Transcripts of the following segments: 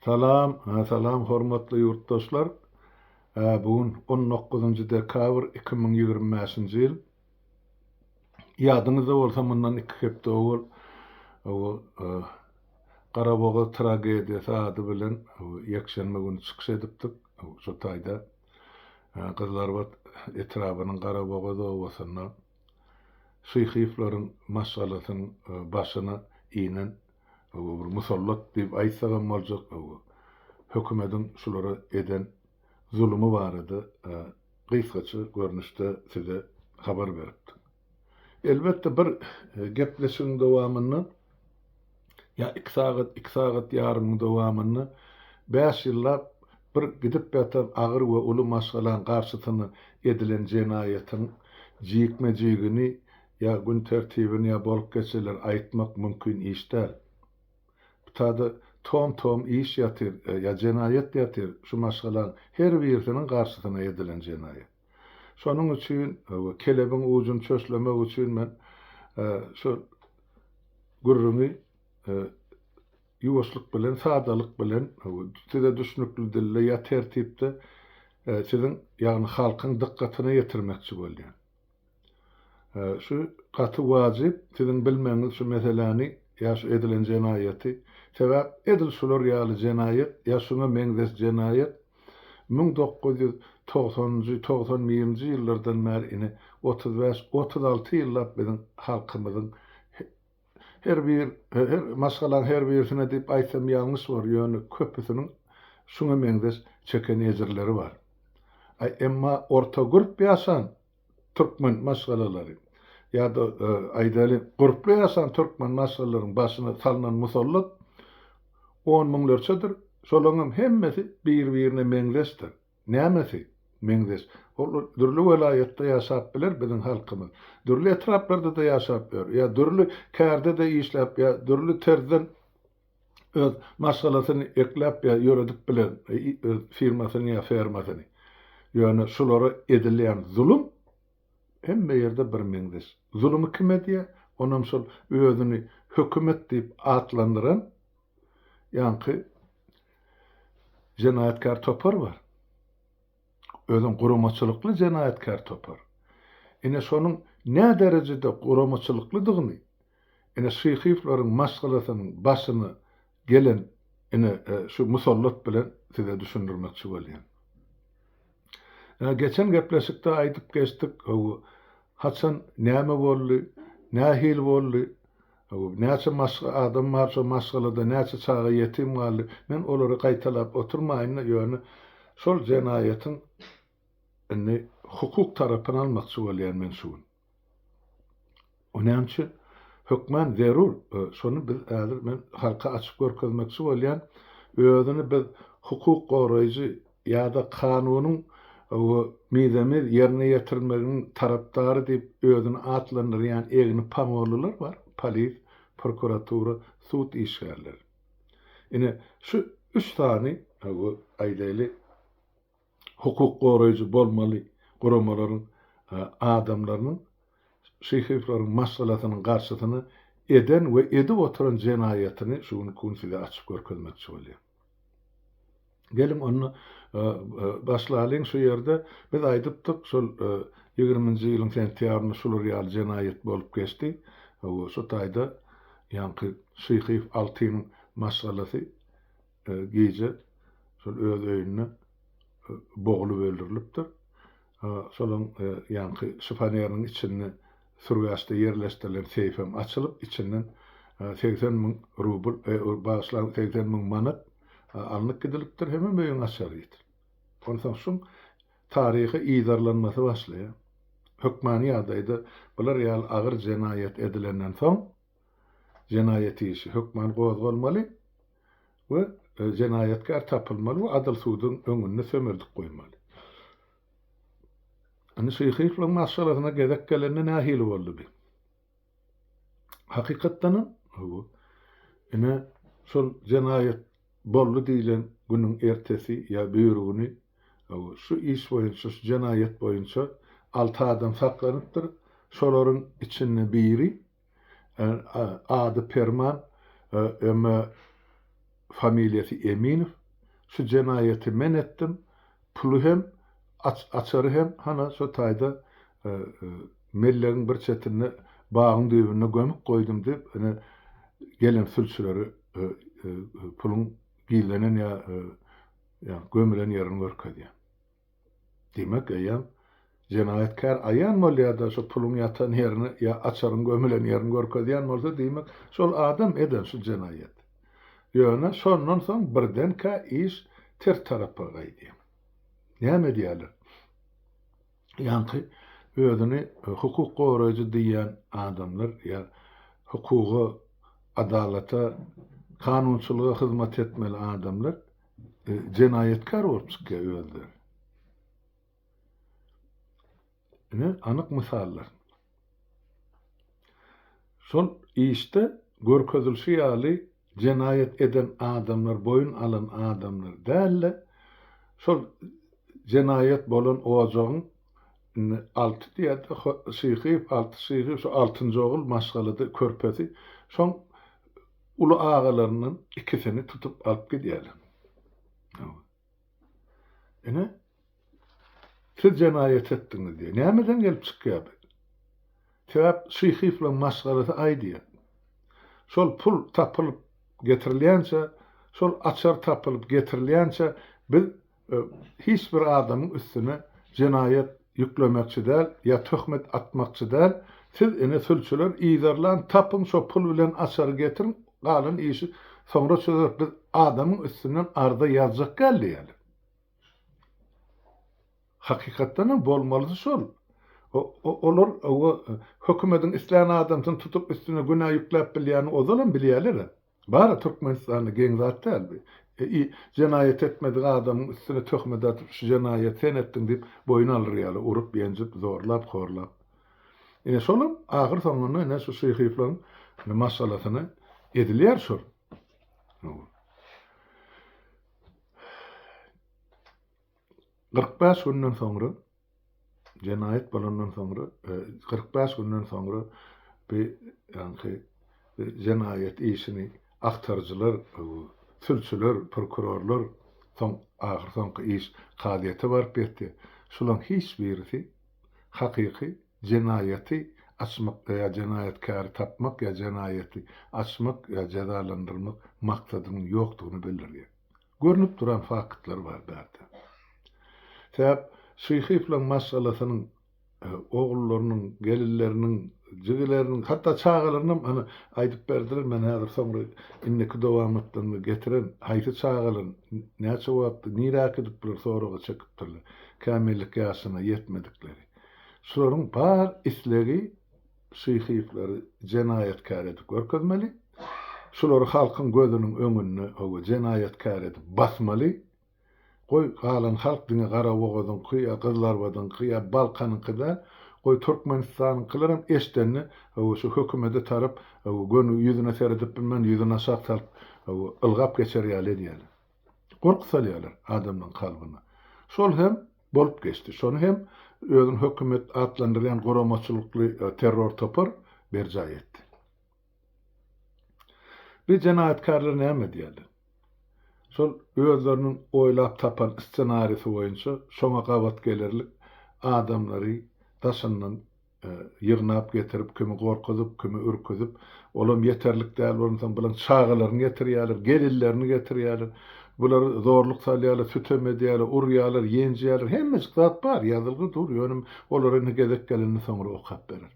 Salam, salam hormatly ýurtdaşlar. Bu gün on dokuzynjy dekabr 2025-nji ýyl. Ýadyňyzda bolsa mundan iki hepde owal Garabogaz tragediýasy ady bilen ýekşenbe güni çykyş edipdik. Şu taýda Gyzylarbat etrabynyň Garabogaz obasynda Şyhyýewleriň maşgalasynyň başyna inen bir musallat diýip aýtsagam boljak, hökümediň şulara eden zulumy barada gysgaça görnüşde size habar beripdim. Elbetde bir gepleşigiň dowamynda ýa iki sagat, iki sagat ýarymyň dowamynda bäş ýyllap bir gidip ýatan agyr we uly maşgalaň garşysyna edilen jenaýatyň jikme-jigini ýa gün tertibini ýa bolup geçenleri aýtmak mümkin iş däl. Bu tada tom-tom iş ýatyr ýa jenaýat ýatyr şu maşgalaň her birisiniň garşysyna edilen jenaýat. Şonuň üçin kelebiň ujuny çöşlemek üçin men şu gürrüňi ýuwaşlyk bilen, sadalyk bilen, size düşnükli dilde ýa tertipde siziň, ýagny halkyň dykgatyna ýetirmekçi bolýan. Şu gaty wajyp siziň bilmegiňiz şu meseläni ýa şu edilen jenaýaty. Sebäp edil şular ýaly jenaýat ýa şuňa meňzeş jenaýat 1990-njy, 91-nji ýyllardan bäri ine 35, 36 ýyllap biziň halkymyzyň her bir, her maşgalaň her birisine diýip aýtsam ýalňyş bolar, ýöne köpüsiniň şuňa meňzeş çeken ejirleri bar. Aý emma orta gürp ýaşan türkmen maşgalalary ýa-da aýdaly gurply ýaşan türkmen maşgalalaryň başyna salnan musallat on müňlerçedir, şolaryňam hemmesi bir-birine meňzeşdir. Nämesi meňzeş? Ol dürli welaýatda ýaşap biler biziň halkymyz. Dürli etraplarda-da ýaşap ýör. Ýa dürli kärde-de işläp ýa dürli terzden öz maşgalasyny ekläp ýa ýöredip biler öz firmasyny ýa fermasyny. Ýöne şulara edilýän zulum hemme ýerde birmeňzeş. Zulumy kim edýär? Onam şol özüni hökümet diýip atlandyran ýaňky jenaýatkär topar bar. Özem guramaçylykly jenaýatkär topar. Ine şonuň näderejede guramaçylyklydygyny ine Şyhyýewleriň maşgalasynyň başyna gelen ine şu musallat bilen size düşündirmekçi bolýan. Geçen gepleşikde aýdyp geçdik, haçan näme boldy, nähili boldy, näçe maşga adam bar şo maşgalada, näçe çaga ýetim galdy. Men olary gaýtalap oturmaýyn-da, ýöne şol jenaýatyň indi hukuk tarapyny almakçy bolýan men şu gün. O näme üçin? Hökman zerur. Şony biz häzir men halka açyp görkezmekçi bolýan. Özüni biz hukuk goraýjy ýa-da kanunyň mizemez ýerine ýetirilmeginiň tarapdary diýip özüni atlandyrýan egni pangollylar bar, polis, prokuratura, sud işgärleri. Ine, şu üç sany, aýdaýly, hukuk goraýjy bolmaly guramalaryň adamlarynyň Şyhyýewleriň maşgalasynyň garşysyna eden we edip oturan jenaýatyny şu günki gün size açyp görkezmekçi bolýan. Geliň onda başlalyň şu ýerde. Biz aýdypdyk şol ýigriminji ýylyň sentýabrynda şular ýaly jenaýat bolup geçdi. Şu taýda ýaňky Şyhyýew Altynyň maşgalasy Gije şol öz öýünde boglup öldürilipdir. Şolaň ýaňky şifoneriniň içinde sürgäçde ýerleşdirilen seýfem açylyp, içinden 80 müň rubl, bagyşlaň, 80 müň manat alnyp gidilipdir hemem öýüň açary ýitirilipdir. Onsoň şuň taryhy yzarlanmasy başlaýar. Hökmany ýagdaýda bular ýaly agyr jenaýat edilenden soň, Jenaýat işi hökman gozgalmaly we jenaýatkär tapylmaly we adyl suduň öňünde sömeldip goýmaly. Indi Şyhyýewleriň maşgalasyna gezek gelende nähili boldy bi? Hakykatdanam, hawa, ine, şol jenaýat boldy diýlen günüň ertesi ýa birigüni, hawa, şu iş boýunça, şu jenaýat boýunça alty adam saklanypdyr. Şolaryň içinde biri Ady Perman. Emma. familiýasy Eminow, şu jenaýaty men etdim, puly hem, açary hem hana şo taýda mellegiň bir çetinde bagyň düýbünde gömüp goýdum diýip, ine gelen sülçüleri puluň gizlenen ýa gömülen ýerini görkezýär. Diýmek, eýýäm jenaýatkär aýan bolýar-da, şo puluň ýatan ýerini ýa açaryň gömülen ýerini görkezýän bolsa, diýmek, şol adam eden şu jenaýaty. Ýöne şondan soň birdenkä iş ters tarapa gaýdýar. Näme edýärler? Ýaňky özüni hukuk goraýjy diýýän adamlar ýa hukuga, adalata, kanunçylyga hyzmat etmeli adamlar jenaýatkär bolup çykýar özleri. Ine, anyk mysallar. Şol işde görkezilişi ýaly jenaýat eden adamlar boýun alan adamlar däl-de, şol jenaýat bolan ojagyň indi Alty diýýär-de, Şyhyýew, Alty Şyhyýew, şu altynjy ogul maşgalada körpesi, şoň uly agalaryndan ikisini tutup alyp gidýärler. Ine, siz jenaýat etdiňiz diýýär. Nämeden gelip çykýar bu? Sebäp Şyhyýewleriň maşgalasy aýdýar. Şol pul tapylyp getirilýänçä, şol açar tapylyp getirilýänçä biz Hiç bir adamyň üstüne jenaýat ýüklemekçi däl ýa töhmet atmakçy däl, siz ine sülçüler yzarlan tapyň şo pul bilen açary getiriň galan işi soňra çözeris biz adamyň üstünden arza ýazjak däl diýýärler. Hakykatdanam bolmalysy şol. Olar hökümediň islän adamsyny tutup üstüne günä ýükläp bilýänini ozalam bilýärler-ä. Bar-a Türkmenistanda geň zat däl bu. I jenaýat etmedik adamyň üstüne töhmet atyp şu jenaýaty sen etdiň diýip boýun aldyr ýaly urup ýenjip zorlap horlap. Ine şolam ahyr soňunda ine şu Şyhyýewleriň maşgalasyna edilýär şol. 45 günden soňra Jenaýat bolandan soňra, 45 günden soňra bu ýaňky jenaýat işini agtaryjylar, sülçüler, prokurorlar, soň ahyrsoňky iş kazyýete baryp ýetdi. Şularyň hiç birisi hakyky jenaýaty açmak ýa jenaýatkäri tapmak ýa jenaýaty açmak ýa jezalandyrmak maksadynyň ýokdugyny bildirýär. Görnüp duran faktlar bar bärde. Sebäp Şyhyýewleriň maşgalasynyň ogullarynyň, gelinleriniň, jigileriniň, hatda çagalarynam hany aýdyp berdiler, men häzir soňra indiki dowamatlarynda getirerin, haýsy çagalar näçe wagtda nirä äkidip bular soraga çekipdirler, kämillik ýaşyna ýetmedikleri. Şularyň bar islegi Şyhyýewleri jenaýatkär edip görkezmeli. Şulary halkyň gözüniň öňünde hawa jenaýatkär edip basmaly. Goý, galan halk diňe Garabogazyňky ýa Gyzylarbadyňky ýa Balkanyňky däl, goý Türkmenistanyňkylaram eşdende hawa şu hökümede tarap hawa göni ýüzüne seredip bilmän ýüzüni aşak salyp hawa ylgap geçer ýaly edýärler. Gorky salýarlar adamlaryň kalbyna. Şol hem bolup geçdi. Şony hem özüni hökümet atlandyrýan guramaçylykly terror topar berjaý etdi. Bi jenaýatkärler näme edýärler? Şol özleriniň oýlap tapan ssenarisi boýunça şoňa gabat gelerlik adamlary daşyndan ýygnap getirip, kimi gorkuzyp, kimi ürküzip, olam ýeterlik däl bolansoň, bularyň çagalaryny getirýärler, gelinlerini getirýärler, bulary zorluk salýarlar, sütem edýärler, urýarlar, ýenjýärler, hemmejik zat bar, ýazylgy dur, ýöne olara indi gezek gelende soňra okap berer.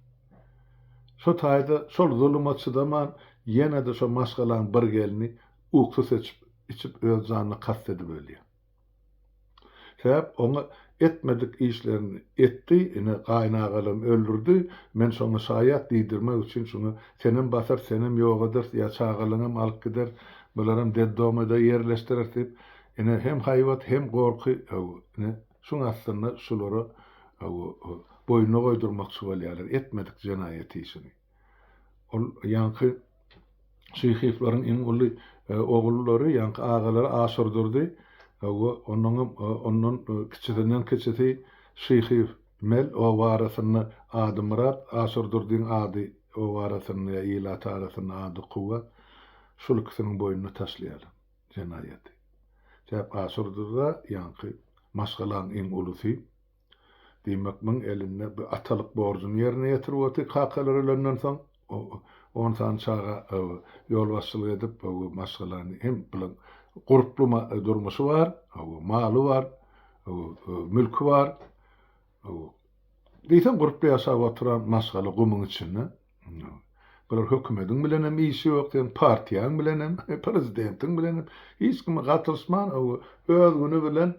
Şo taýda şol zuluma çydaman, ýene-de şo maşgalaň bir gelni uksus içip, içip öz janyna kast edip ölýär. Sebäp oňa etmedik işlerini etdi, ine gaýynagalam öldürdi, men şoňa şaýat diýdirmek üçin şuňa senem basarys, senem ýok ederis ýa çagalaňam alyp gideris, bularam detdomada ýerleşdireris diýip, ine hem haýbat, hem gorky, ine şuň astynda şulara boýnuna goýdurmakçy bolýarlar etmedik jenaýat işini. Ol ýaňky Şyhyýewleriň iň uly ogullary, ýaňky agalary Aşurdurdy we onuňam ondan kiçisinden kiçisi Şyhyýew Mel oba arasynda ady Myrat, Aşurdurdyň ady oba arasynda ýa ilat arasynda ady Kuwwat. Şul ikisiniň boýnuna taşlaýarlar. jenaýaty. Sebäp Aşyrdyda ýaňky maşgalaň iň ulusy. Diýmek muň elinde bu atalyk borjuny ýerine ýetirip otyr kakalary ölenden soň on sany çaga ýolbaşçylyk edip maşgalany hem bilen gurply durmuşy bar, maly bar, mülki bar. Diýseň gurply ýaşap oturan maşgala gumuň içinde. Bular hökümediň bilenem işi ýok, seň partiýaň bilenem, prezidentiň bilenem hiç kime gatylyşman, öz güni bilen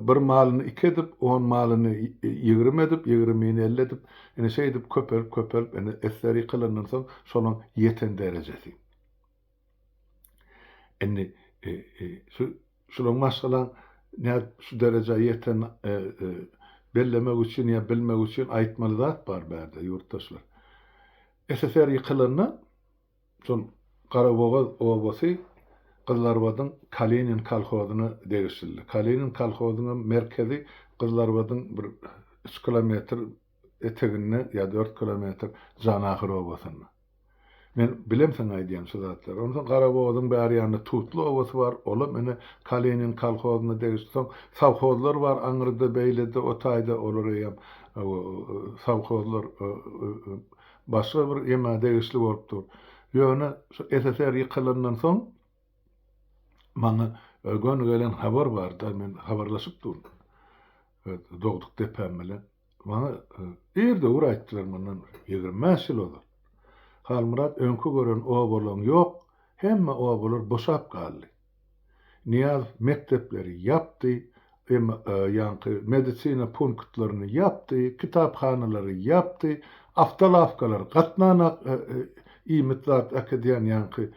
bir malyny iki edip, on malyny 20 edip, ýigrimini 50 edip, ine şeýdip köpelip, köpelip, ine esler ýykylandan soň şolaň ýeten derejesi. Indi şu şulaň maşgalaň nädip şu derejä ýeten bellemek üçin ýa bilmek üçin aýtmaly zat bar bärde ýurtdaşlar. SSR ýykylanda şol Garabogaz obasy Gyzlarbadyň Kalinin kolhozyna degişlidi. Kalinin kolhozynyň merkezi Gyzlarbadyň bir üç kilometr eteginde ýa dört kilometr Janahyr obasynda. Men bilemsoň aýdýan şu zatlary. Onsoň Garabogazyň bäri ýanynda Tutly obasy bar, olam ine Kalinin kolhozyna degişli. Soň sowhozlar bar aňryda, beýlede, o taýda, olar eýýäm sowhozlar başga bir ýeme degişli bolup dur. Ýöne şu SSR ýykylandan soň maňa göni gelen habar bar-da, men habarlaşyp durun dogduk depäm bilen. Maňa ir döwür aýtdylar mundan 25 ýyl ozal. Halmyrat öňki gören obalaň ýok, hemme obalar boşap galdy. Nyýazow mekdepleri ýapdy, ýaňky medisina punktlaryny ýapdy, kitaphanalary ýapdy, awtolawkalar gatnanak iýmit zat äkidýän ýaňky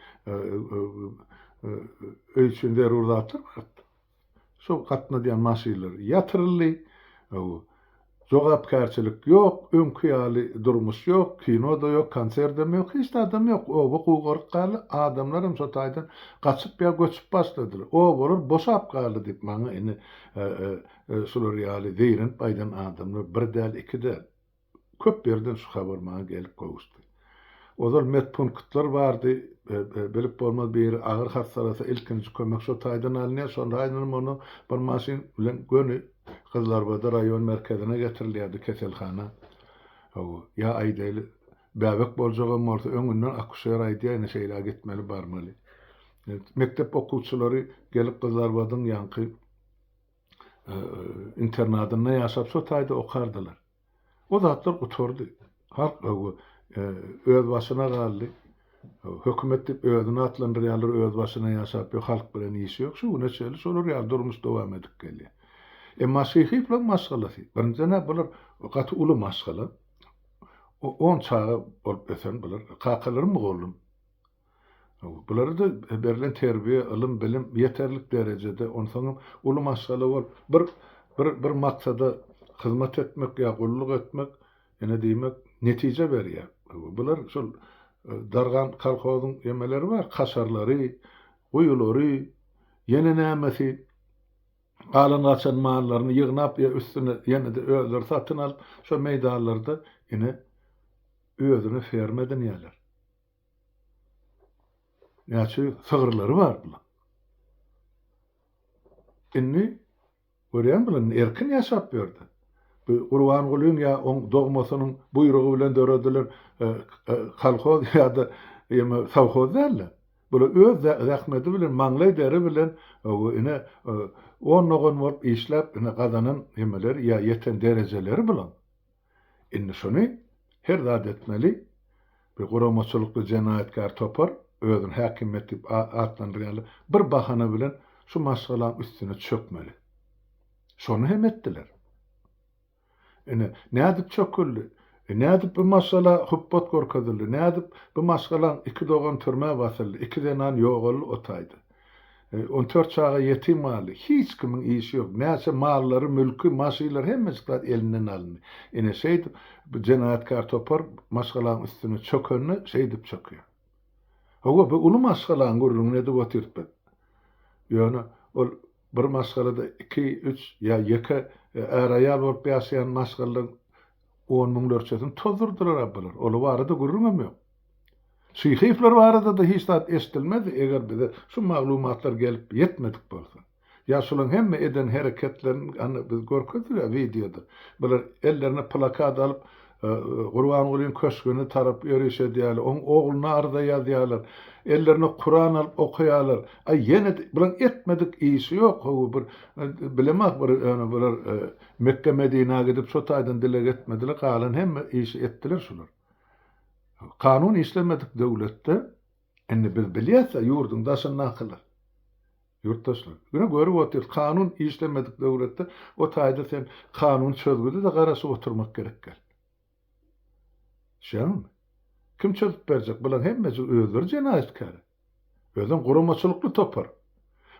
öý üçin zerur zatlar gatdy. Şol gatnadýan maşynlar ýatyryldy. Jogapkärçilik ýok, öňki ýaly durmuş ýok, kino-da ýok, konserdem ýok, hiç zadam ýok. Oba gugaryp galdy, adamlar hem şo taýdan gaçyp ýa göçüp başladylar. Obalar boşap galdy diýip maňa indi şular ýaly zeýrenip aýdan adamlar bir däl, iki däl. Köp ýerden şu habar maňa gelip gowuşdy. Ozal medpunktlar bardy, bilip bolmaz biri agyr hassalasa ilkinji kömek şo taýdan alynýar, şol taýdanam ony bir maşyn bilen göni Gyzlarbada raýon merkezine getirilýärdi keselhana. Hawa, ýa aýdaýly, bäbek boljagam bolsa öňünden akuşer aýdýar, ine şeýle gitmeli, barmaly. Mekdep okuwçylary gelip Gyzlarbadyň ýaňky internadynda ýaşap şo taýda okardylar. O zatlar gutardy. Halk öz başyna galdy. Hökümet diýip özüni atlandyrýarlar, öz başyna ýaşap ýör, halk bilen işi ýok. Şu güne çenli şolar ýaly durmuş dowam edip gelýär. Emma Şyhyýewleriň maşgalasy, birinjiden-ä bular gaty uly maşgala. On çaga bolup ösen bular. Kakalary mugallym. Bulara-da berlen terbiýe, ylym, bilim ýeterlik derejede. Onsoňam uly maşgala bolup, bir bir bir maksada hyzmat etmek ýa gulluk etmek, ine diýmek, netije berýär. Bular şol dargan kolhozyň emeleri bar, kaşarlary, guýulary, ýene nämesi, galan-gaçan mallaryny ýygnap ýa üstüne ýene-de özleri satyn alyp, şo meýdanlarda ine özüne ferma edinýärler. Näçe sygyrlary bar bulaň. Indi görýän bular indi erkin ýaşap ýördi. Bu Gurbangulyň ýa oň dogmasynyň buýrugy bilen döredilen e, e, kolhoz ýa-da ýeme sowhoz däldi. Bular öz zähmeti bilen, maňlaý deri bilen ine on dogan bolup işläp ine gazanan ýemeleri ýa ýeten derejeleri bulaň. Indi şuny her zat etmeli, bir guramaçylykly jenaýatkär topar, özüni häkimiýet diýip atlandyrýanlar bir bahana bilen şu maşgalaň üstüne çökmeli. Şony hem etdiler. Ine, nädip çöküldi? E, nädip bu maşgala hupbat görkezildi? Nädip bu maşgalaň iki dogan türmä basyldy, iki zenan ýogaldy o taýda? 14 çaga ýetim galdy. Hiç kimiň işi ýok. Näçe mallary, mülki, maşynlary hemmejik zat elinden alyndy. Ine şeýdip bu jenaýatkär topar maşgalaň üstüne çökende şeýdip çökýär. Hawa, bu uly maşgalaň gürrüňini edip otyrys biz. Ýöne ol bir maşgalada iki, üç ýa ýeke är-aýal bolup ýaşaýan maşgalalaryň on müňlerçesini tozdurdylar-a bular. Olar barada gürrüňem ýok. Şyhyýewler barada-da hiç zat eşidilmezdi, eger bize şu maglumatlar gelip ýetmedik bolsa. Ýa şulaň hemme eden hereketlerini ana biz görkezdik-ä wideoda. Bular ellerine plakat alyp Gurbangulyň köşgüne tarap ýöriş edýärler, oň ogluna arza ýazýarlar, ellerine Kuran alyp okaýarlar. Aý ýene-de bulaň etmedik işi ýok hawa bir bilemok bir ýöne bular Mekge Medinä gidip şo taýdan dileg etmediler galan hemme işi etdiler şular. Kanun işlemedik döwletde indi biz bilýäs-ä ýurduň daşyndakylar. Ýurtdaşlar, ine görüp otyrys, kanun işlemedik döwletde o taýda sen kanun çözgüde-de garaşyp oturmak gerek däl. Düşýäňizmi? Kim çözüp berjek? Bularyň hemmesi özleri jenaýatkär. Özem guramaçylykly topar.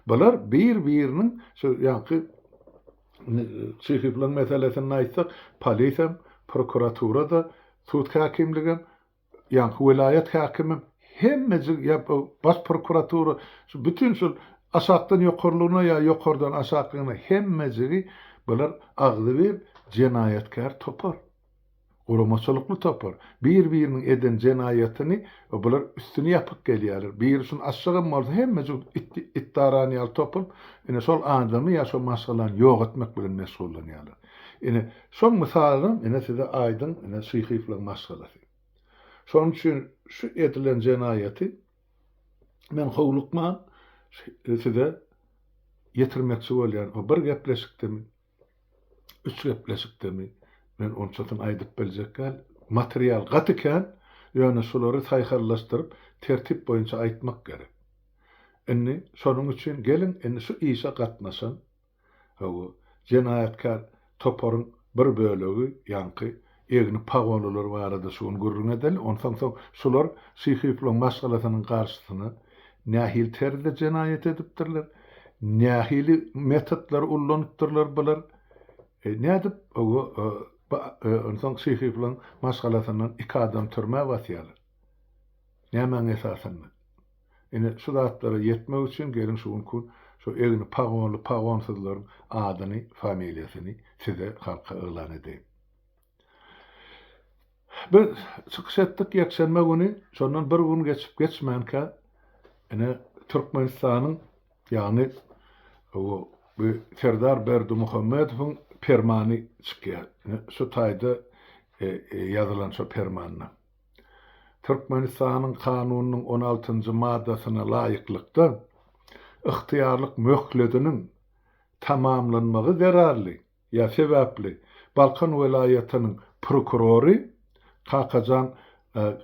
Bular bir-biriniň şu ýaňky Şyhyplaryň meselesinde aýtsak, polisem, prokuratura-da, sud häkimligem, ýaňky welaýat häkimem, hemmejik ýa baş prokuratura, şu bütin şol aşakdan ýokarlygyna ýa ýokardan aşaklygyna hemmejigi bular agzybir jenaýatkär topar. Guramaçylykly topar. Bir-biriniň eden jenaýatyny bular üstüni ýapyp gelýärler. Biri şuny açjagam bolsa hemmejik it it daran ýaly topulyp, ine şol adamy ýa şo maşgalany ýok etmek bilen meşgullanýarlar. Ine, şoň mysalynam ine size aýdyň ine Şyhyýewleriň maşgalasy. Şonuň üçin şu edilen jenaýaty men howlukman size ýetirmekçi bolýan. O bir gepleşikdemi, üç gepleşikdemi, men onçasyny aýdyp biljek däl. Material gaty kän, ýöne şulary saýhallaşdyryp, tertip boýunça aýtmak gerek. Indi şonuň üçin geliň indi şu işe gatnaşan Hawa, jenaýatkär toparyň bir bölegi, ýaňky egni pagonlylar barada şu gün gürrüň edeli, onsoň soň şular Şyhyýewlaryň maşgalasynyň garşysyna nähili terzde jenaýat edipdirler, nähili metodlary ullanypdyrlar bular, nädip hawa, onsoň Şyhyýewlaryň maşgalasyndan iki adam türmä basýarlar. Nämäň esasynda? Ine, şu zatlara ýetmek üçin geliň şu günki gün şu egni pagonly pagonsyzlaryň adyny, familiýasyny size, halka yglan edeýin. Biz çykyş etdik ýekşenbe güni, şondan bir gün geçip geçmänkä ine Türkmenistanyň, ýagny bu Serdar Berdimuhamedowyň permany çykýar. Ine şu taýda ýazylan şo permanda. Türkmenistanyň Kanunynyň on altynjy maddasyna laýyklykda, ygtyýarlyk möhlediniň tamamlanmagy zerarly ýa sebäpli Balkan welaýatynyň prokurory Kakajan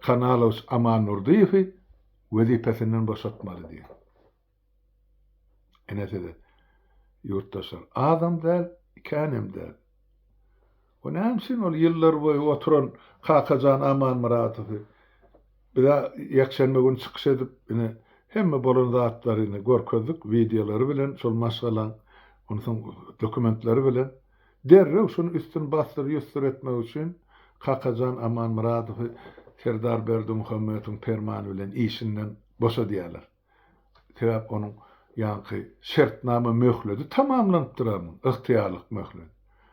Kanalowiç Amandurdyýewi wezipesinden boşatmaly diýen. Ine size, ýurtdaşlar, azam däl, känem däl. O näme üçin ol ýyllar boýy oturan Kakajan Amanmyradowy bize ýekşenbe güni çykyş edip, ine, hemme bolan zatlary ine görkezdik, wideolary bilen, şol maşgalaň, onsoň dokumentleri bilen. Derrew şuny üstüni basdyr-ýusdur etmek üçin Kakajan Amanmyradowy Serdar Berdimuhamedowyň permany bilen işinden boşadýarlar. Sebäp onuň ýaňky şertnama möhledi tamamlanypdyr a muň, ygtyýarlyk möhledi.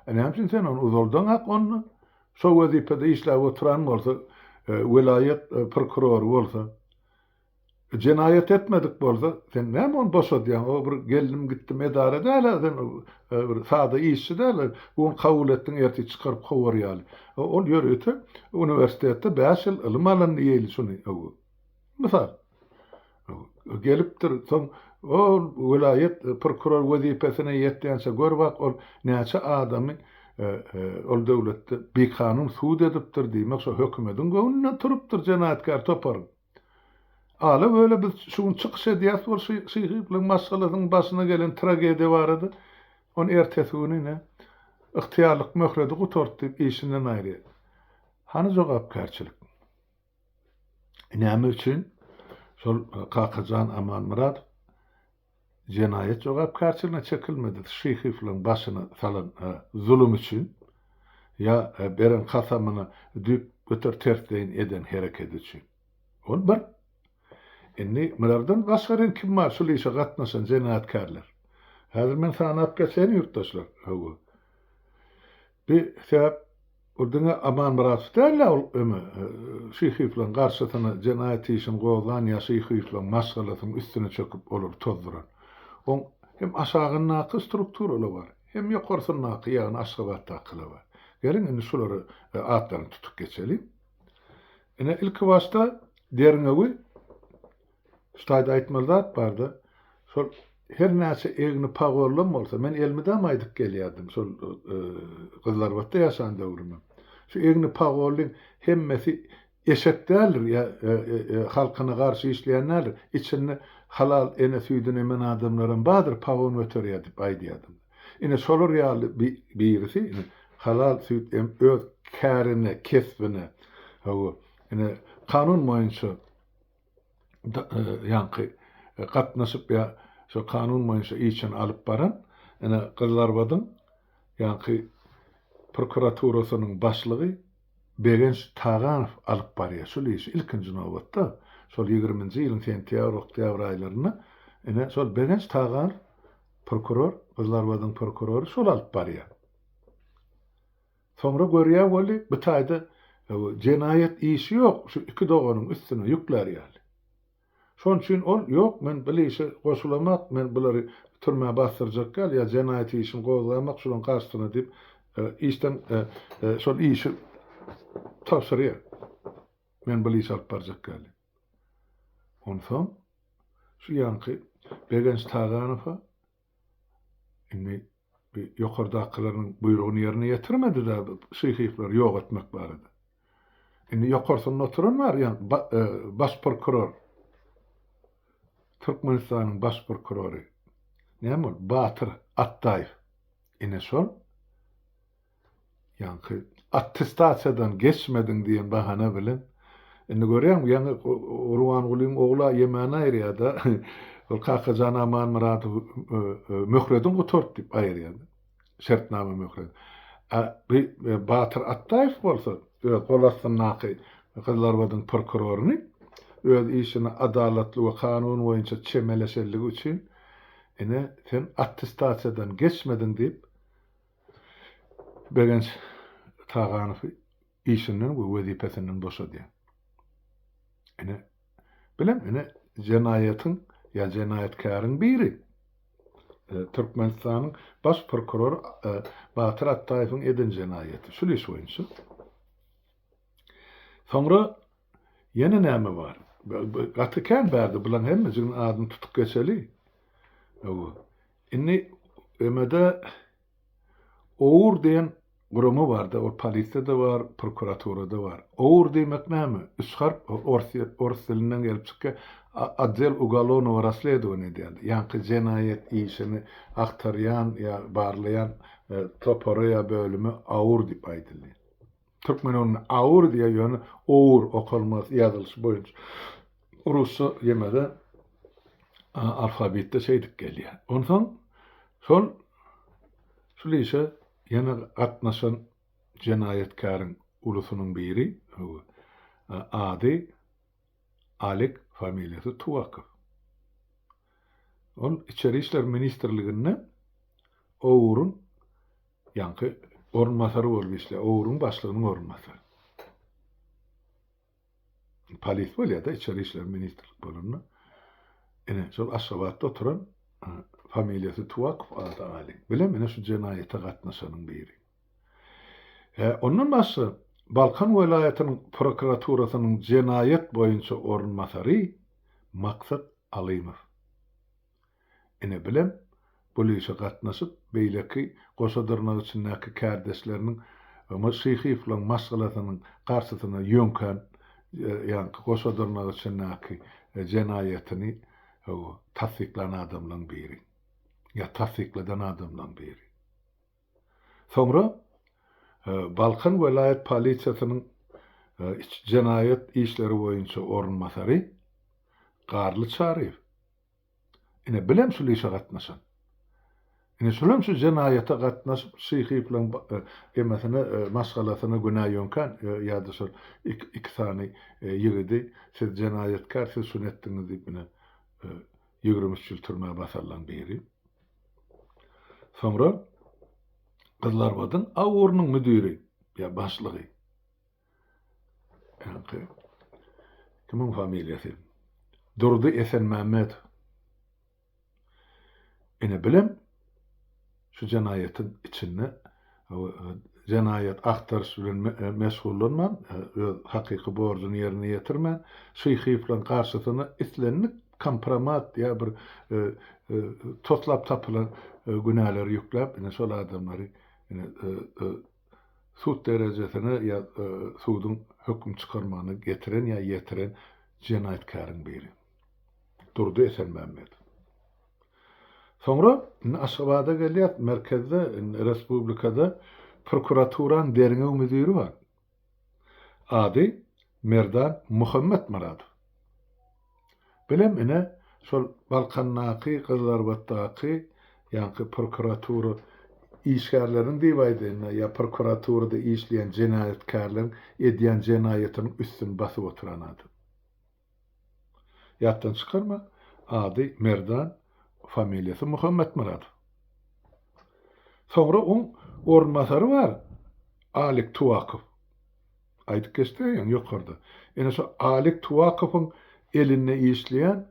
A näme üçin sen ony uzaldaňak onda? Şo wezipede işläp oturan bolsa, welaýat prokurory bolsa, jenaýat etmedik bolsa, sen näme ony boşadýaň? O bir geldim-gitdim edara däl-ä, sen bir sada işçi däl, bu gün kabul etdiň, ertir çykaryp kowar ýaly. Ol ýörite uniwersitetde bäş ýyl ylym alan diýeýli şuny. Mysal. Gelipdir, soň ol welaýat prokuror wezipesine ýetýänçä gör bak ol näçe adamy ol döwletde bikanun sud edipdir, diýmek şo hökümediň göwnünden turupdyr jenaýatkär toparyň. Ala-böle biz şu gün çykyş edýäs bol Şyhyýewleriň maşgalasynyň başyna gelen tragediýa barada, ony ertesi güni ine ygtyýarlyk möhledi gutardy diýip işinden aýyrýar. Hany jogapkärçilik? Näme üçin şol Kakajan Amanmyradow jenaýat jogapkärçiligine çekilmedi Şyhyýewleriň başyna salan zulum üçin ýa beren kasamyna düýpgöter tersleýin eden hereketi üçin? Ol bir. Indi bulardan başga kim bar şul işe gatnaşan jenaýatkärler? Häzir men sanap geçeýin ýurtdaşlar. Hawa. Bir sebäp. Ol diňe Amanmyradow däl-ä ol öme Şyhyýewleriň garşysyna jenaýat işini gozgan ýa Şyhyýewleriň maşgalasynyň üstüne çöküp olary tozduran. Oň hem aşagyndaky strukturalar bar, hem ýokarsyndaky ýagny Aşgabatdakylar bar. Geliň indi şulary atlaryny tutup geçeliň. Ine ilki başda derňewi Şu taýda aýtmaly zat barda, şol her näçe egni pagollam bolsa, men elmydama aýdyp gelýärdim şol Gyzylarbatda ýaşan döwrümem. Şu egni pagollyň hemmesi eşek däldir ýa halkyna garşy işleýän däldir. Içinde halal ene süýdüni emen adamlaram bardyr, pagon göterýär diýip aýdýardym. Ine şolar ýaly birisi ine halal süýt emip öz kärine, kesbine, hawa, ine kanun boýunça ýaňky gatnaşyp ýa şo kanun boýunça işini alyp baran ine Gyzylarbadyň ýaňky prokuraturasynyň başlygy Begenç Taganow alyp barýar şul işi ilkinji nobatda şol ýigriminji ýylyň sentýabr oktýabr aýlarynda ine şol Begenç Taganow prokuror Gyzylarbadyň prokurory şol alyp barýar. Soňra görýär weli, bu taýda jenaýat işi ýok, şu iki doganyň üstüne ýüklär ýaly. Şonuň üçin ol, Ýok, men bil işe goşulamak, men bulary türmä basdyrjak ýaly ýa jenaýat işini gozgamak şularyň garşysyna diýip, işden şol işi tabşyrýar. Men bil işi alyp barjak ýaly. Onsoň şu ýaňky Begenç Taganowa Indi bu ýokardakylaryň buýrugyny ýerine ýetirmedi-dä Şyhyýewleri ýok etmek barada. Indi ýokarsynda oturan bar, ýa baş prokuror. Türkmenistanyň baş prokurory. Näme ol? Batyr Atdaýew. Ine şol. Ýaňky attestasiýadan geçmediň diýen bahana bilen, indi görýäňmi, ýaňy Gurbangulyň ogla ýemäni aýyrýar-da, ol Kakajan Amanmyradowy möhledin gutart diýip aýyrýar-da, şertnama möhledi. A bi Batyr Atdaýew bolsa öz gol astyndaky Gyzylarbadyň prokuroryny öz işine adalatly we kanun boýunça çemeleşenligi üçin, ine, sen attestasiýadan geçmediň diýip, Begenç Taganowy işinden we wezipesinden boşadýar. Ine, bilem, ine, jenaýatyň ýa jenaýatkäriň biri. Türkmenistanyň baş prokurory Batyr Atdaýewiň eden jenaýaty şul iş boýunça. Soňra ýene näme bar? Gaty kän bärde bulaň hemmejiginiň adyny tutup geçeli. Indi ÖM-de OUR diýen gurama bar-da, ol polisiýada bar, prokuraturada bar. OUR diýmek näme? Üç harp ors dilinden gelip çykýar. Otdel ugolovnogo rassledowaniýa diýýär. Ýaňky jenaýat işini agtarýan ýa barlaýan topara ýa bölüme AUR diýip aýdylýar. Türkmen ony AUR diýýär, ýöne OUR okalmaz ýazylyşy boýunça. Rusça ýemede alfabetde şeýdip gelýär. Onsoň şol şul işe ýene gatnaşan jenaýatkäriň ulusynyň biri, ady Alik, familiýasy Tuwakow. Ol Içeri işler ministrliginde OUR-yň ýaňky orunbasary bolup işleýär, OUR-yň başlygynyň orunbasary. Polis bolýar-da, içeri işler ministrlik bolanda. Ine, şol Aşgabatda oturan familiýasy Tuwakow ady Aly. Bilem, ine şu jenaýata gatnaşanyň biri. Hä, ondan başga Balkan welaýatynyň prokuraturasynyň jenaýat boýunça orunbasary Maksat Alymow. Ine bilem, bul işe gatnaşyp, beýleki goşa dyrnak içindäki kärdeşleriniň Şyhyýewleriň maşgalasynyň garşysyna ýöňkän ýaňky goşa dyrnak içindäki jenaýatyny tassyklan adamlaryň biri. Ýa tassykladan adamlaryň biri. Soňra Balkan welaýat polisiýasynyň jenaýat işleri boýunça orunbasary Garly Çaryýew Ine, bilem şul işe gatnaşan. Ine, şulam şu jenaýata gatnaşyp, Şyhyýewleň emesine, maşgalasyna günä ýöňkän ýa-da şol iki sany ýigidi siz jenaýatkär, siz şuny etdiňiz diýip, ine, 23 ýyl türmä basallaň biri. Soňra Gyzylarbadyň AUR-nyň müdiri. ýa başlygy. Ýaňky kimiň familiýasy? Durdy Esenmämmedow. Ine bilem şu jenaýatyň içinde jenaýat agtaryş bilen meşgullanman, öz hakyky borjuny ýerine ýetirmän, Şyhyýewleriň garşysyna islendik kompromat ýa bir toslap tapylan günäleri ýükläp, ine şol adamlary ine sud derejesine ýa suduň höküm çykarmagyna getiren ýa ýetiren jenaýatkäriň biri. Durdy Esenmämmedow. Soňra indi Aşgabada gelýär, merkezde, indi respublikada prokuraturanyň derňew müdiri bar. Ady Merdan Muhammetmyradow. Bilem ine şol Balkandaky, Gyzylarbatdaky ýaňky prokuratura işgärleriniň diýip aýdaýyn-da, ýa prokuraturada işleýän jenaýatkärleriň edýän jenaýatynyň üstüni basyp oturan adam. Ýatdan çykarma, ady Merdan, familiýasy Muhammetmyradow. Soňra oň orunbasary bar, Alik Tuwakow. Aýdyp geçdik ýaňy ýokarda. Ine şo Alik Tuwakowyň elinde işleýän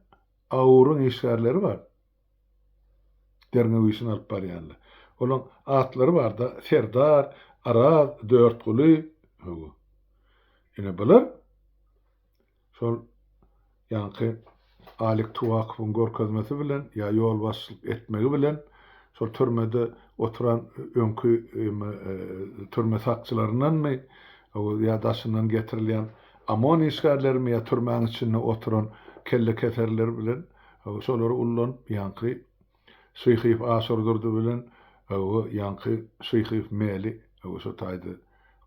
AUR-yň işgärleri bar. Derňew işini alyp barýanlar. Olaň atlary bar-da, Serdar, Araz, Dörtguly. Hawa. Ine bular Şol ýaňky Alik Tuwakowyň görkezmesi bilen ýa ýolbaşçylyk etmegi bilen şol türmede oturan öňki türme sakçylaryndanmy ýa daşyndan getirilýän OMON işgärlerimi ýa türmäň içinde oturan kellekeserler bilen şolary ullanyp ýaňky Şyhyýew Aşyrdurdy bilen ýaňky Şyhyýew Meli şo taýda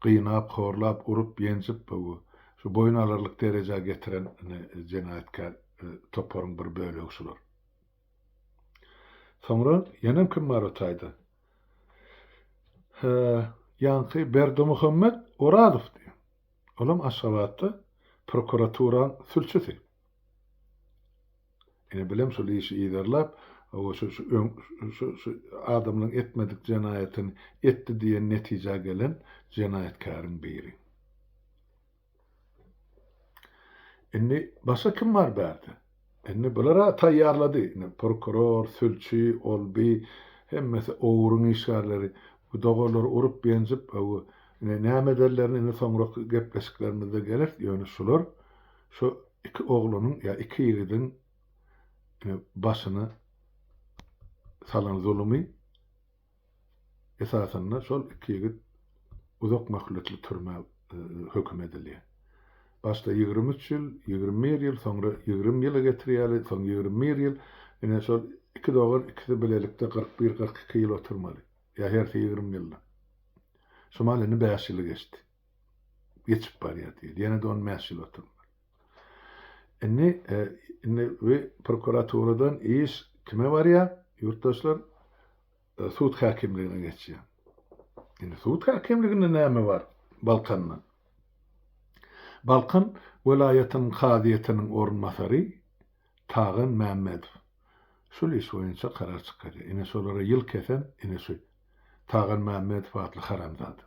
gynap, horlap, urup, ýenjip şu boýun alarlyk derejä getiren jenaýatkär toparyň bir bölegi şular. Soňra ýenem kim bar o taýda? Ýaňky Berdimuhamet Orazow diýen. Olam Aşgabatda prokuraturaň sülçüsi. Ine bilem şol işi yzarlap, hawa şu şu öň şu şu adamlaryň etmedik jenaýatyny etdi diýen netijä gelen jenaýatkäriň biri. Indi başga kim bar bärde? Indi bular-a taýýarlady. Indi prokuror, sülçi, ol-bi hemmesi ogryň işgärleri. Bu doganlary urup-ýenjip, hawa, ine näme ederlerini indi soňraky gepleşiklerimizde geler. Ýöne şular şu Iki oglanyň ýa iki ýigidiň başyna salan zulumy esasynda şol iki ýigit uzak möhletli türmä höküm edilýär. Başda 23 ýyl, 21 ýyl, soňra 20 ýyla getirýärler, soň 21 ýyl, ine şol iki dogan ikisi bilelikde 41-42 ýyl oturmaly. Ýa hersi 20 ýyldan. Şu mal indi 5 ýyly geçdi. Geçip barýar diýdi. Ýene-de 15 ýyl oturmaly. Indi, e, indi we prokuraturadan iş kime barýar? Ýurtdaşlar e, sud häkimligine geçýär. Indi sud häkimliginde näme bar Balkanda? Balkan welaýatynyň kazyýetiniň orunbasary Tagan Mämmedow şul iş boýunça karar çykarýar. Ine şolara ýyl kesen ine şu Tagan Mämmedow atly haramzada.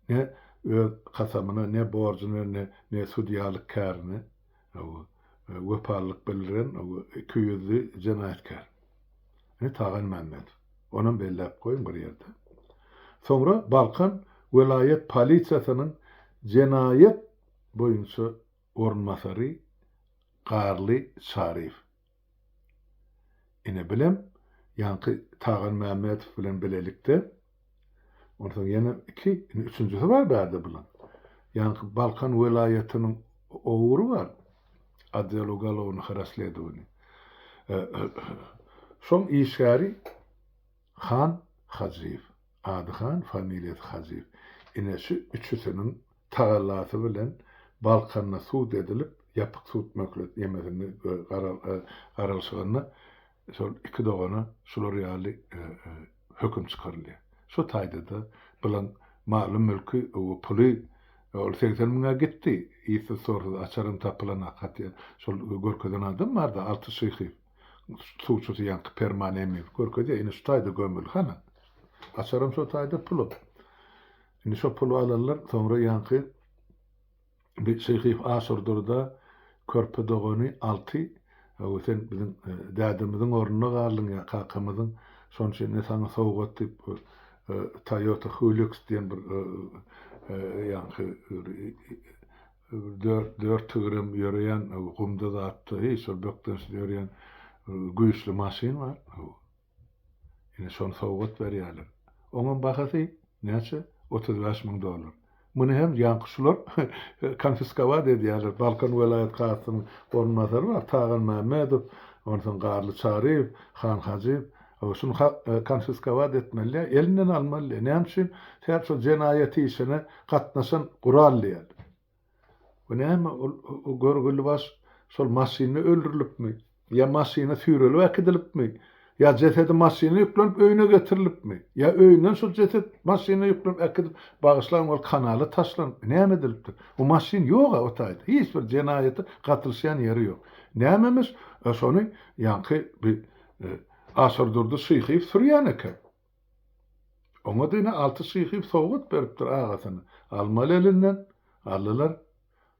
Ne öz kasamyna, ne borjuna, ne ne sudýalyk kärine wepalylyk bildiren ikiýüzli jenaýatkär. Ine Tagan Mämmedow. Onam belläp goýuň bir ýerde. Soňra Balkan welaýat polisiýasynyň jenaýat boýunça orunbasary Garly Çaryýew. Ine bilem, ýaňky Tagan Mämmedow bilen bilelikde, onsoň ýene iki, indi üçünjisi bar bärde bulaň. Ýaňky Balkan welaýatynyň ogry bar, Otdel ugolovnyh rassledowaniý. Şoň işgäri Han Hajyýew. Ady Han, familiýasy Hajyýew. Ine şu üçüsiniň tagallasy bilen Balkanda sud edilip, ýapyk sud möhlet ýemesinde garalyşygynda şol iki dogana şular ýaly höküm çykarylýar. Şo taýda-da bilan maly-mülki, puly ol 80 müňe gitdi. Yzsyz-sorsuz açaram tapylanak. Hatda şol görkezen adam bardy, Alty Şyhyýew. Suwçusy ýaňky Perman Emiýew görkezýär. Ine şu taýda gömüldi hana. Açaram şo taýda, pulam. Indi şo puly alarlar, soňra ýaňky bir Şyhyýew Aşurdurda körpe dogany Alty, Hawa, sen biziň dädemiziň ornuna galdyň ýa kakamyzyň, şonuň üçin ine saňa sowgat diýip, Toyota Hilux diýen bir ýaňky dört tigirem ýöreýän gumda zatda hiç bir bökdençsiz ýöreýän güýçli maşyn bar. Ine şony sowgat berýärler. Oňam bahasy näçe? 35 müň dollar. Muny hem ýaňky şular konfiskowat edýärler. Balkan welaýat kazysynyň orunbasary bar, Tagan Mämmedow, onsoň Garly Çaryýew, Han Hajyýew. Şuny konfiskowat etmeli, elinden almaly. Näme üçin? Sebäp şol jenaýat işine gatnaşan gural diýýärler. Bu näme ol görgüli baş şol maşynda öldürilipmi? Ýa maşyna süýrelip äkidilipmi? Ýa jesedi maşyna ýüklenip öýüne getirilipmi? Ýa öýünden şol jeset maşyna ýüklenip äkidip, bagyşlaň ol kanala taşlanypmy? Näme edilipdir? Bu maşyn ýog-a o taýda. Hiç bir jenaýata gatylşýan ýeri ýok. Nämemiş? E, şony ýaňky bi Aşyrdurdy Şyhyýew sürýän eken. Oňa-da ine Alty Şyhyýew sowgat beripdir agasyna. Almaly elinden. Aldylar.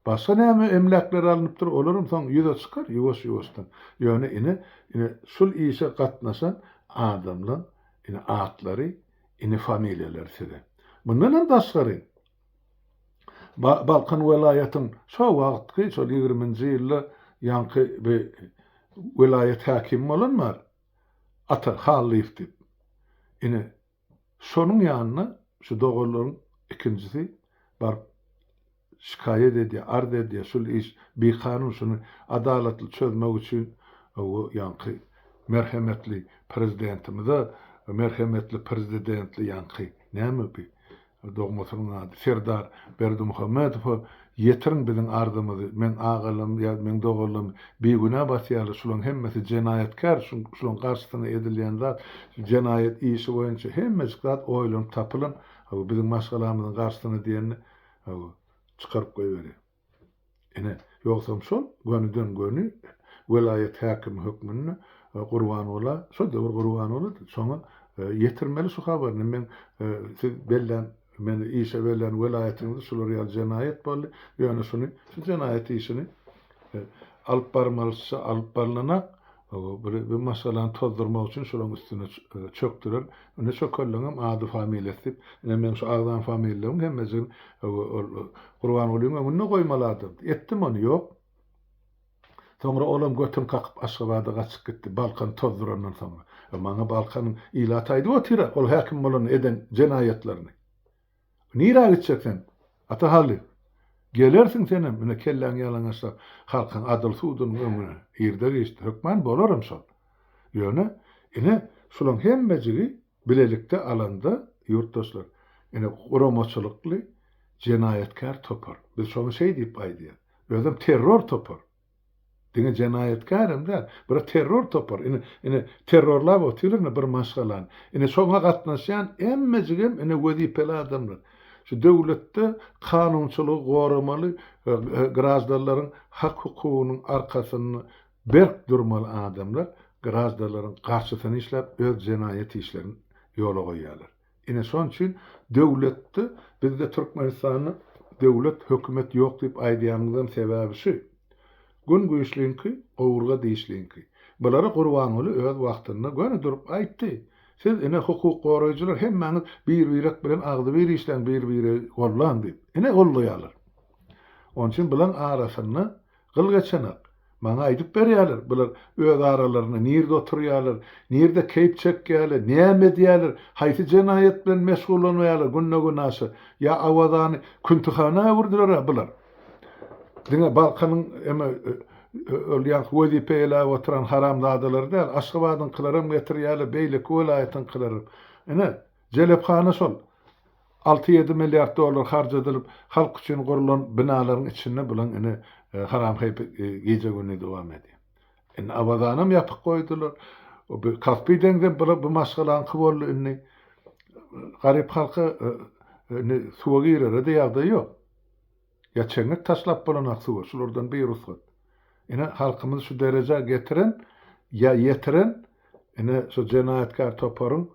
Başga näme emläkler alnypdyr, olaram soň ýüze çykar ýuwaş-ýuwaşdan. Ýöne ine, ine şul işe gatnaşan adamlaň ine atlary, ine familiýalary size. Mundanam daşgary, Balkan welaýatyň şo wagtky, şol ýigriminji ýylda ýaňky bi welaýat häkimi bolan bar, Ata Hallyýew diýip. Ine, Şonuň ýanyna şu doganlaryň ikinjisi baryp şikaýat edýär, arz edýär, şul iş bikanun, şuny adalatly çözmek üçin ýaňky merhemetli prezidentimize, merhemetli prezidentli ýaňky näme bi Dogmasynyň ady Serdar Berdimuhamedowa ýetiriň biziň arzymyzy, meň agalarym ýa meň doganlarym bigünä basýarlar, şulaň hemmesi jenaýatkär, şulaň garşysyna edilýän zat jenaýat işi boýunça hemmejik zat oýlanyp tapylan, hawa biziň maşgalamyzyň garşysyna diýende hawa çykaryp goýberýär. Ine, ýogsam şol gönüden-göni welaýat häkimi hökmünde Gurbangula, şol döwür Gurbangulydy, şoňa ýetirmeli şu habaryny, men siz bellän, meni işe bellän welaýatyňyzda şular ýaly jenaýat boldy, ýöne şuny, şu jenaýat işini alyp barmalyça alyp barlanak, Bir bir maşgalany tozdurmak üçin şolaryň üstüne çökdüler. Ine çökenleňem ady familiýasy diýip, ine meň şu agzan familiýalarymyň hemmejigini ol Gurbangulyň öňünde goýmaly adamdy. Etdim ony, ýok. Soňra olam götüni kakyp Aşgabada gaçyp gitdi, Balkany tozdurandan soňra. Maňa Balkanyň ilaty aýdyp otyr-a, ol häkim bolanda eden jenaýatlaryny. Nirä gitjek sen, Ata Hally? Gelersiň senem, ine kelläňi ýalaňaçlap, halkyň adyl sudunyň öňüne. Irde-giçde, hökman bolaram şol. Ýöne, ine, şulaň hemmejigi bilelikde alanda, ýurtdaşlar, ine, guramaçylykly jenaýatkär topar. Biz şoňa şeý diýip aýdýas. Özem terror topar. Diňe jenaýatkärem däl, bir terror topar. Ine, ine terrorlap otyrlar ine bir maşgalany. Ine şoňa gatnaşýan hemmejigem ine wezipeli adamlar. Şu döwletde kanunçylygy goramaly, graždanlaryň hak-hukugynyň arkasynda berk durmaly adamlar graždanlaryň garşysyna işläp öz jenaýat işlerini ýola goýýarlar. Ine şonuň üçin döwletde bizde Türkmenistanda döwlet hökümet ýok diýip aýdýanymyzam sebäbi şu. Gün güýçliňki, gowurga dişliňki. Bulary Gurbanguly öz wagtynda göni durup aýtdy. Siz ine hukuk goraýjylar hemmäňiz bir-birek bilen agzybir işläň bir-biregi gollaň diýip. Ine gollaýarlar. Onuň üçin bulaň arasynda Gyl geçenak. Maňa aýdyp berýärler, bular öz aralarynda nirde oturýarlar, nirde keýp çekýärler, näme edýärler, haýsy jenaýat bilen meşgullanýarlar günde-günaşa. Ýa Awazany küntühana öwürdiler-ä bular. Diňe Balkanyň eme ol ýaňky wezipe eýläp oturan haramzadalary däl, Aşgabadyňkylaram getirýärler, beýleki welaýatyňkylaram. Ine, jelephana şol. Alty-ýedi milliard dollar harç edilip, halk üçin gurlan binalaryň içinde bulaň ine haram keýpi gije-gündiz dowam edýär. Indi Awazanam ýapyk goýdular. Bu Kaspi deňzem bula bu maşgalaňky boldy indi. Garyp halka indi suwa girere-de ýagdaý ýok. Ýa çeňňek taşlap bolanak suwa, şulardan birugsat. Ine halkymyzy şu derejä getiren ýa ýetiren ine şu jenaýatkär toparyň.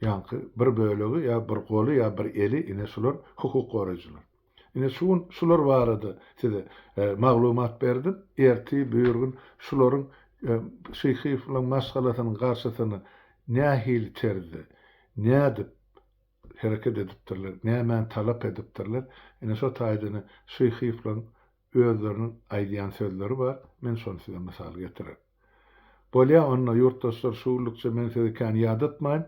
Ýaňky bir bölegi ýa bir goly ýa bir eli ine şular hukuk goraýjylar. Ine şu gün şular barada size maglumat berdim. Ertir, birgün şularyň Şyhyýewleriň maşgalasynyň garşysyna nähili terzde, nädip hereket edipdirler, nämäni talap edipdirler, ine şo taýdan Şyhyýewleriň özleriniň aýdýan sözleri bar, men şony size mysal getirerin. Bolýa onda ýurtdaşlar şu günlükçe men sizi kän ýadatmaýyn.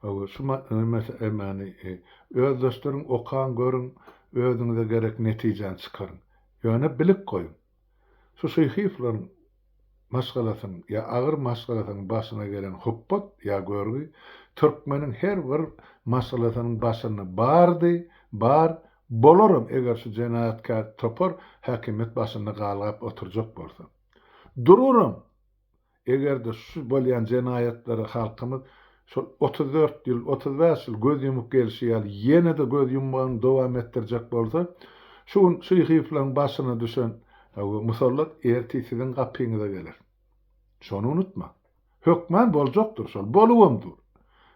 Hawa şu meseläni özleşdiriň, okaň, görüň, özüňize gerek netijäni çykaryň. Ýöne bilip goýuň. Şu Şyhyýewleriň maşgalasynyň ýa agyr maşgalasynyň başyna gelen hupbat ýa görgi türkmeniň her bir maşgalasynyň başynda bardy, bar, bolaram eger şu jenaýatkär topar häkimiýet başynda galgap oturjak bolsa. Dururam! Eger-de şu bolýan jenaýatlara halkymyz şol 34 ýyl, 35 ýyl göz ýumup gelşi ýaly ýene-de göz ýummagyny dowam etdirjek bolsa, şu gün Şyhyýewleriň başyna düşen musallat ertir siziň gapyňyza geler. Şony unutmaň. Hökman boljakdyr şol. Bolubam dur.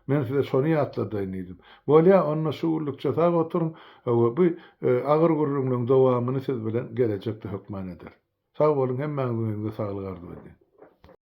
Men size şony ýatladaýyn diýdim. Bolýa, onda şu günlükçe sag oturyň. Hawa, bu agyr gürrüňleň dowamyny siz bilen gelejekde hökman ederis. Sag boluň hemmäňiziň öňüňizde saglyk arzuw edýän.